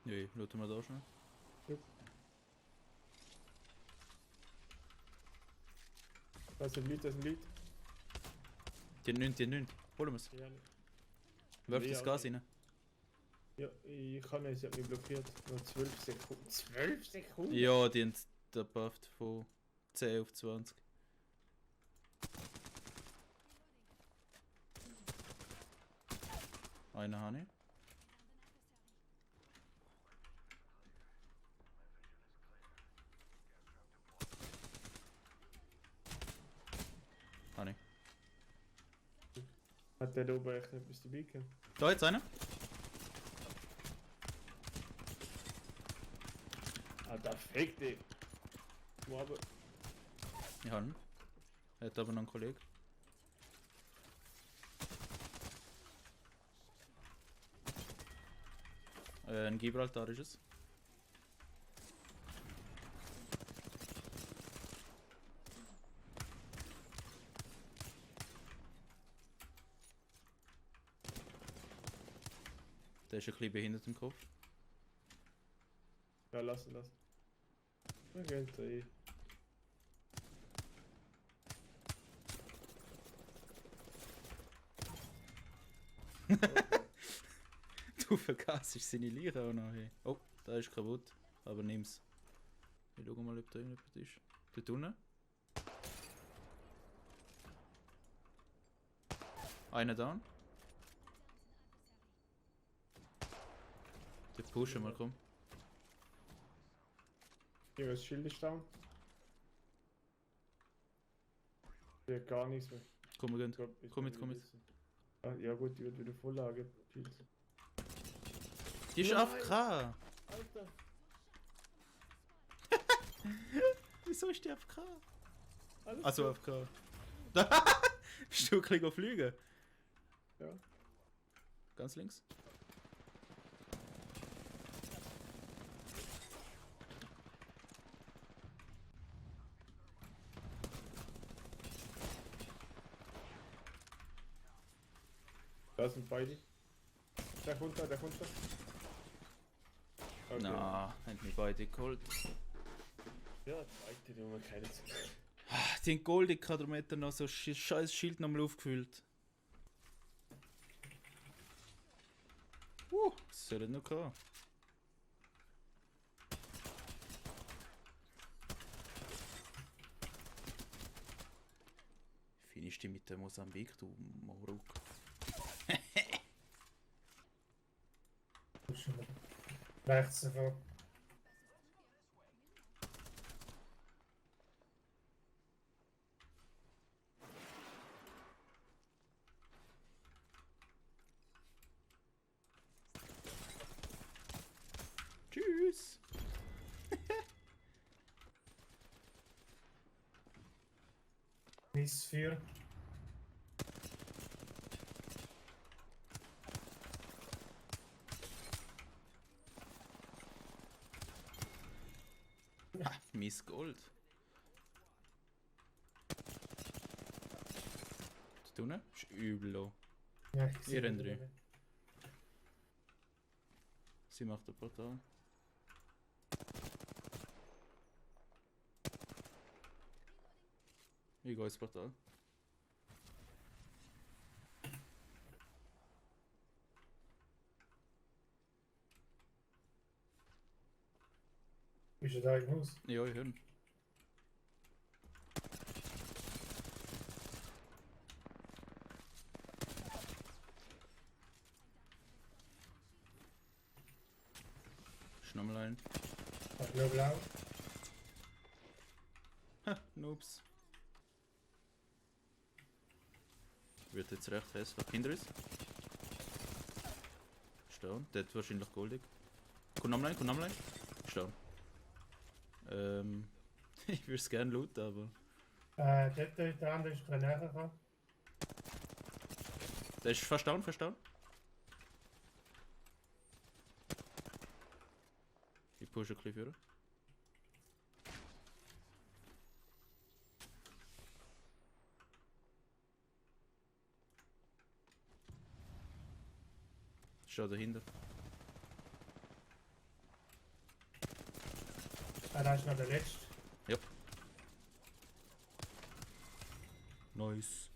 Ja, schauen wir da schon. Jupp. Da sind Leute, da sind Leute. Die haben nichts. Holen wir's. Ja, Wirf Nee, das auch Gas nicht. rein. ja, ich kann nicht, sie hat mich blockiert. Nur 12 Sekunden. 12 Sekunden? Ja, die haben da bufft von 10 auf 20. Einen habe ich. Habe ich. Hat der da oben echt etwas dabei gehabt? Da jetzt einer. Ah, da fickt dich! Wo aber. Ich habe ihn. Er hat aber noch einen Kollegen. Ein Gibraltar ist es. Der ist ein bisschen behindert im Kopf. Ja, lassen. Wir gehen da rein. Du vergassest seine Leiche auch noch. Hey. Oh, da ist kaputt. Aber nimm's. Ich schau mal, ob da irgendetwas ist. Dort unten. Einer down. Den pushen wir, komm. Hier, das Schild ist down. Hier gar nichts mehr. Komm, wir Ich gehen. glaub, ich Komm bin mit, komm mit. wieder bisschen- Ah, ja gut, die wird wieder Vorlage. Pilze. Die ist Nein! AFK! Alter! Wieso ist die AFK? Alles Also gut. AFK. Bist du ein bisschen fliegen? Ja. Ganz links. Da sind beide. Der kommt da. Okay. Na, haben mich beide geholt. Ja, zweite, die haben wir keine Zeit. Die haben goldig Kadrometer noch so scheiß Schild nochmal aufgefüllt. Was soll denn noch kommen? Findest du mit dem Mosambik, du Moruk? Rechts davon. Tschüss! Nice 4. Miss Gold. Da unten ist übel low. Ja, ich sehe Ihr ihn drin. nicht. Sie macht ein Portal. Ich gehe ins Portal. Bist du da im Haus? Ja, ich höre ihn. Ist nochmal ein. Blau. Ha, Noobs. Wird jetzt recht hässlich. Hinter uns. Stehen. Der hat wahrscheinlich goldig. Komm nochmal rein. Stehen. Ich würde es gerne looten, aber. Der andere ist dran nachgekommen. Der ist verstauen. Ich pushe ein bisschen führen. Schau dahinter. Ah, da ist noch der letzte. Nice.